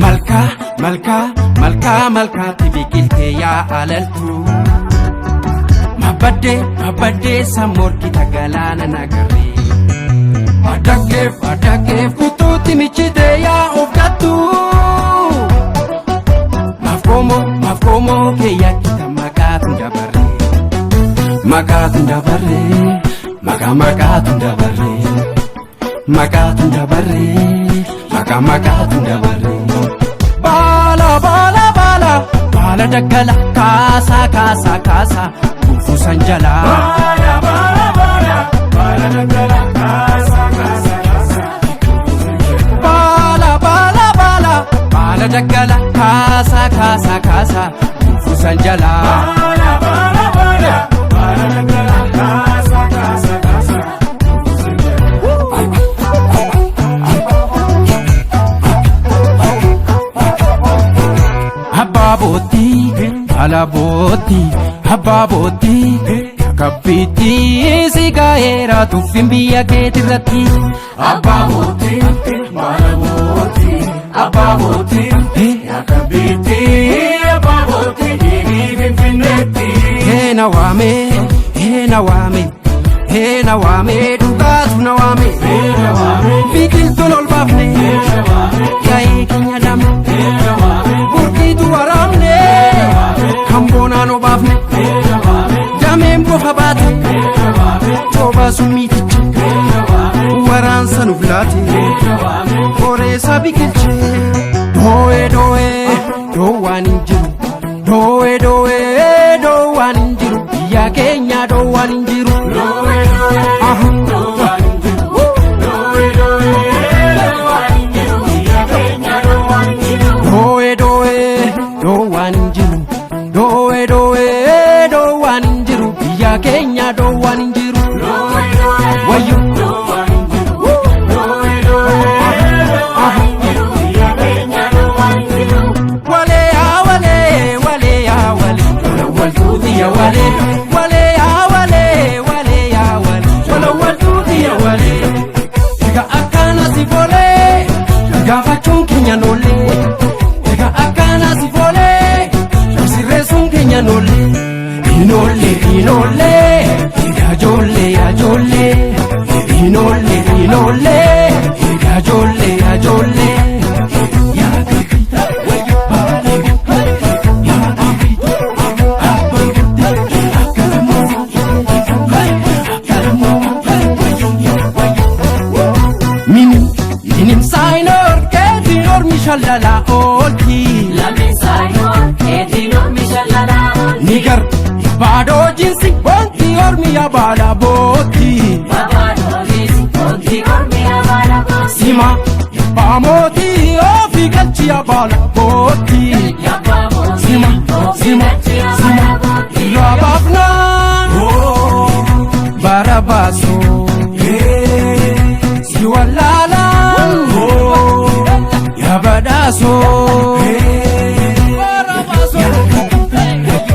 Malkaa malkaa malkaa malkaatti biqiltee yaa alaltu. Mabaddee mabaddee sammoorkita galaana nagarree. Adakkeef adakkeef kutuutti michitee yaa of gattu. Maaf koomoo maaf koomoo keeyyakkita maqaatu dabarree. Maqaatu dabarree maqaa maqaatu dabarree. Maqaatu dabarree maqaa maqaatu dabarree. Baala baala baala baala daggala kaasaa kaasaa kaasaa buufuusan jalaa. Baala baala baala baala daggala kaasaa kaasaa kaasaa. Baala baala baala baala daggala kaasaa kaasaa kaasaa buufuusan jalaa. Baala baala baala baala daggala kaasaa kaasaa kaasaa. Abbaa boottii baala boottii abbaa boottii kabbiitti si gaa'eera tuffin biyya keetirratti. Abbaa boottii baala boottii abbaa boottii yakka biitti abbaa boottii dhiigii finfinneetti. Heena waame heena waame heena waame dhugaatu na waame. Heena waame Biqiltuun ol baafne heena waame yaa'ee keenya dhabne heena waame burqiitu waraabne kan boonaan obaafne heena waame dameen bofa baate heena waame coobaa summiiticha heena waame waraansa nuuf laate heena waame. qoreessa biqilche doo'ee doo'ee doowwaan hin jiru doo'ee doo'ee doowwaan hin jiru biyya keenya doowwaan hin jiru. Doowwee doowwee Aha. doowwaan hin jiru. Doowwee doowwee doowwaan hin jiru. Biyya keenya doowwaan hin jiru. Doo'ee doo'ee doowwaan hin jiru doo'ee doo'ee doowwaan hin jiru biyya keenya doowwaan hin jiru. Doowwee doowwee Wayyo. doowwaan hin jiru. Doowwee doowwee doowwaan hin jiru. Biyya keenya doowwaan hin jiru. Walee yaa walee walee yaa walee walawwaltuuti yaa walee walee yaa walee walee yaa walee walawwaltuuti yaa walee. Egaa akkana si folee gaafachuun keenya noollee egaa akkana si folee sirreessuun keenya noollee inoollee inoollee egaa ijoollee yaa ijoollee inoollee inoollee egaa ijoollee yaa ijoollee. Yaa Minim minim saayinoor keetiin ormi shallalaa oolti. Nigar baadoo jinsi wanti ormi yabaala bootti. Sima yabbaa mootii ofii galchi yabaala bootti. Sima sima sima irraa baafnaan bara baasoo si wallaalaan yaa badhaasoo. Bara baasoo.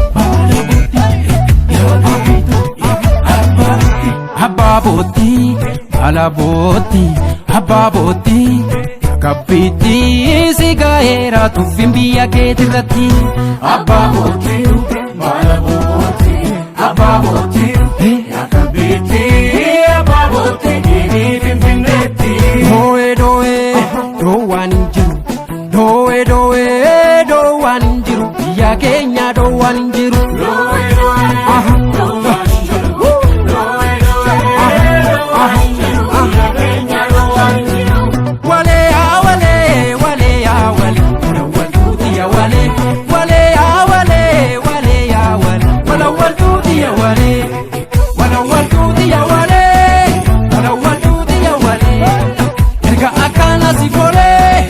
Abbaa boottii baala boottii abbaa boottii kabbiitti si gaa'eera tuffin biyya keetirratti. Abbaa boottii baala boottii abbaa boottii yakka biitti abbaa boottii dhiigii finfinneetti. Doo'ee doo'ee doowwaan hin jiru doo'ee doo'ee doowwaan hin jiru biyya keenya doowwaan hin jiru. Doowwee doowwee Aha. doowwaan hin jiru. Doowwee doowwee doowwaan hin jiru. Biyya keenya doowwaan hin jiru. Walee yaa walee walee yaa walee walawwaltuuti yaa walee walee yaa walee walee yaa walee walawwaltuuti yaa walee walawwaltuuti yaa walee walawwaltuuti yaa walee erga akkana si folee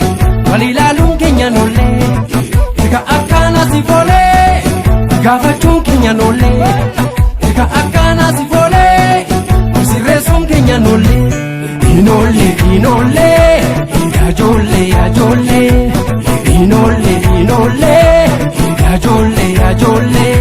wal ilaaluun keenya noollee erga akkana si folee gaafachuun keenya noollee. Egaa akkanaa si foolee sirreessuun keenya noollee inoollee inoollee yaajollee yaajollee inoollee inoollee yaajollee yaajollee.